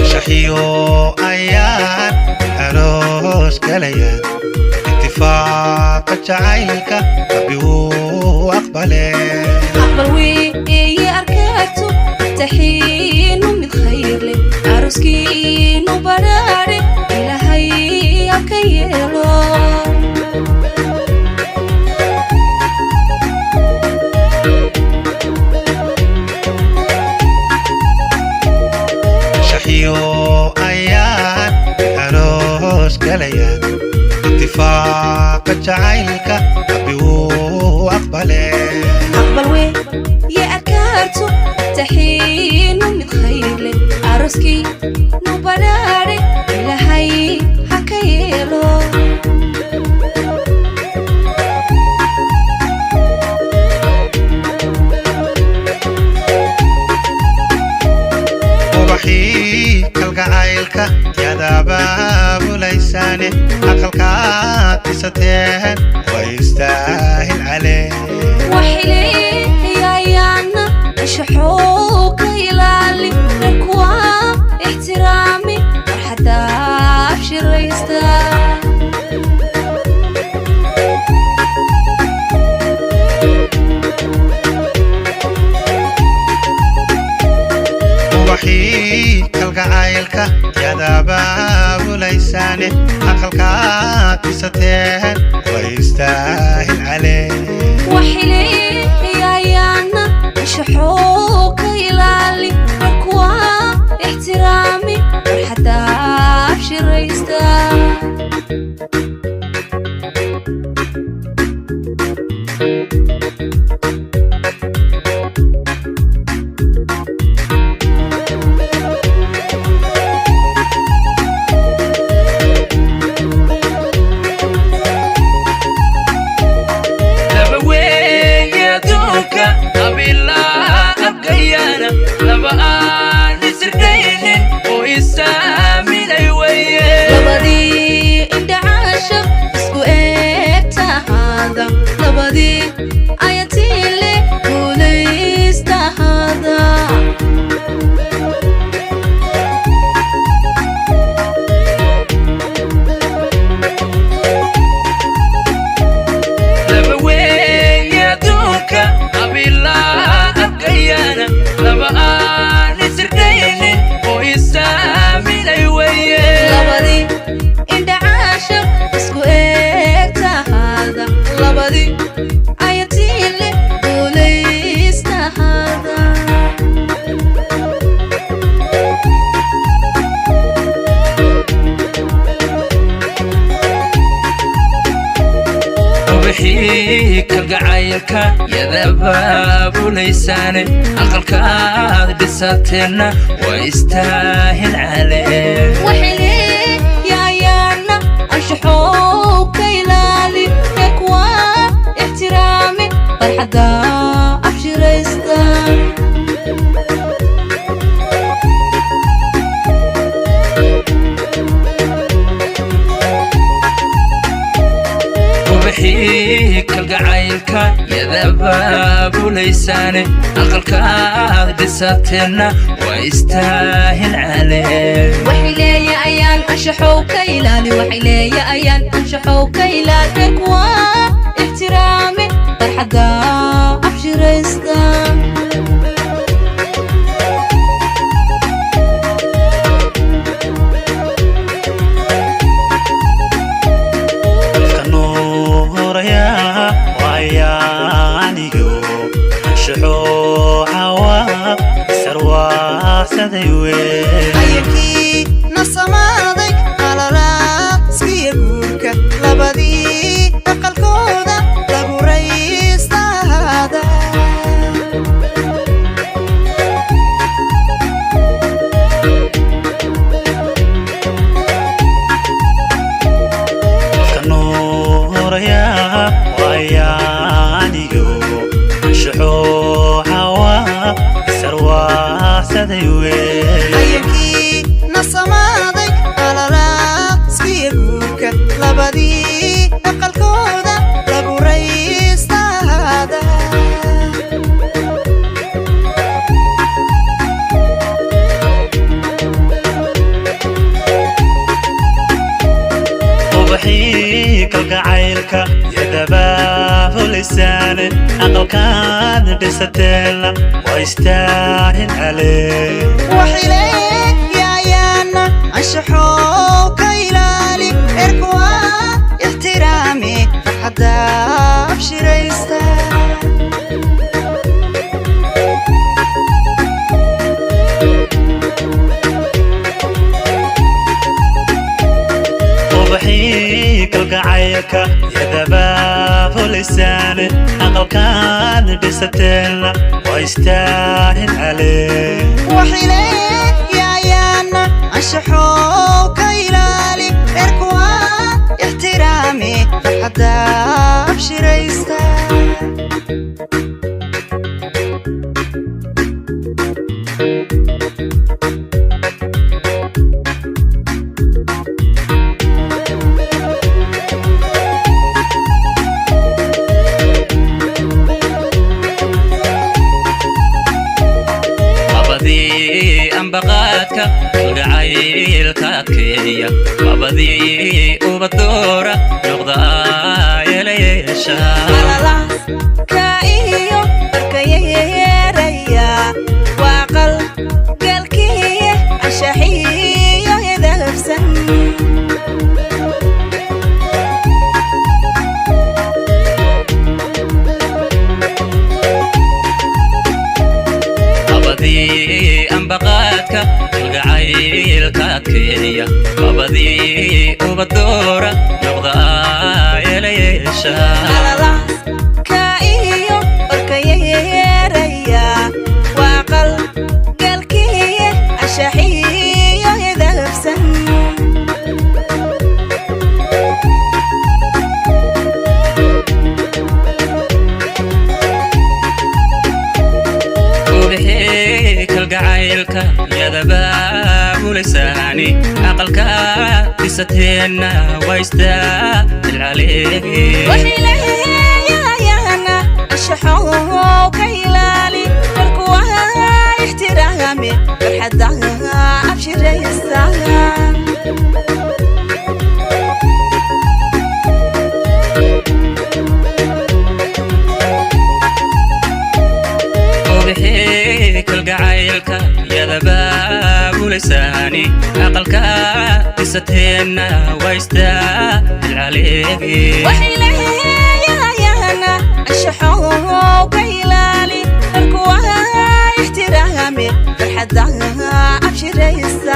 Shaxiyo ayaan aroos galaya, ittifaaqa jacaylka Rabbi wuu aqbale. Aqbal weeye arkaagto, taxiinu mid khayr leh, arooskiinu badhaadhe Ilaahay abka yeelo. Shaxiyo ayaan aroos galaya, ittifaaqa jacaylka Rabbi wuu aqbale. Aqbal weeye arkaagto, taxiinu mid khayr leh, arooskiinu badhaadhe Ilaahay ha ka yeelo. Ubaxii kalgacaylka yaad abaabulaysaane, aqalkaad dhisateen way istaahil calee. Waxileeyayaana anshaxoo ka ilaali, reerkuwa ixtiraami, farxadda abshiraysta. Ubaxii kalgacaylka yaad abaabulaysaane, aqalkaad dhisateen way istaahil calee. Waxileeyayaana anshaxoo ka ilaali, reerkuwa ixtiraami, farxadda abshiraysta. Laba weeye adduunka qabiilaa abgayaana, laba aan isirkaynin oo isaaminay weye. Labadii indhacaashaq isku eegtahaada, labadii ayatiile guulaystahaada. Laba weeye adduunka qabiilaa abgayaana, laba aan isirkaynin oo isaaminay weye. Labadii indhacaashaq isku eegtahaada, labadii ayatiile guulaystahaada. Ubaxii kalgacaylka yaad abaabulaysaane, aqalkaad dhisateenna waa istaahil calee. Waxileeyayaana anshaxow ka ilaali, reerkuwa ixtiraami, farxadda abshiraysta. Ubaxii kalgacaylka yaad abaabulaysaane, aqalkaad dhisateenna waa istaahil calee. Waxileeya ayaan anshaxow ka ilaali, waxileeya ayaan anshaxow ka ilaali, reerkuwa ixtiraami, farxadda abshiraysta. Dadka nuuraya waayaaniyo anshaxoo cawa sarwaaqsaday wee. Ayakii na samaaday qalalaaskiya guurka, labadii aqalkooda lagu raystaada. Dadka nuuraya waayaaniyo anshaxoo cawa sarwaaqsaday wee. Ayakii na samaaday qalalaaskiya guurka, labadii aqalkooda Kalgacaylka yadabaabulaysaan, aqalkaad dhisateena waa istaahil calee. Waxileeyayaana anshaxow ka ilaali, erkuwa ixtiraami, farxadda abshiraysta. Ubaxii kalgacaylka yadabaabulaysaan, aqalkaad dhisateena waa istaahil calee. Waxileeyayaana anshaxow ka ilaali, erkuwa ixtiraami, farxadda abshiraysta. Labadii ambaqaadka kalgacaylka adkeeya, labadii ubadoora noqda yeelayeesha. Ka iyo barkayeeraya waa qal galkiye anshaxiyo edabsan. Labadii ambaqaadka kalgacaylka adkeeya, labadii ubadoora noqda yeelayeesha. Ka iyo barkayeeraya waa qal galkiye anshaxiyo edabsan. Ubixii kalgacaylka yadabaabulaysani, aqalka dhisateenna waa istaahil calee. Waxileeyayaana anshaxow ka ilaali, markuwa ixtiraami, farxadda abshiraysta. Ubixii kalgacaylka yadabaabulaysani, aqalka dhisateenna waa istaahil calee. Waxileeyayaana anshaxow ka ilaali, markuwa ixtiraami, farxadda abshiraysta.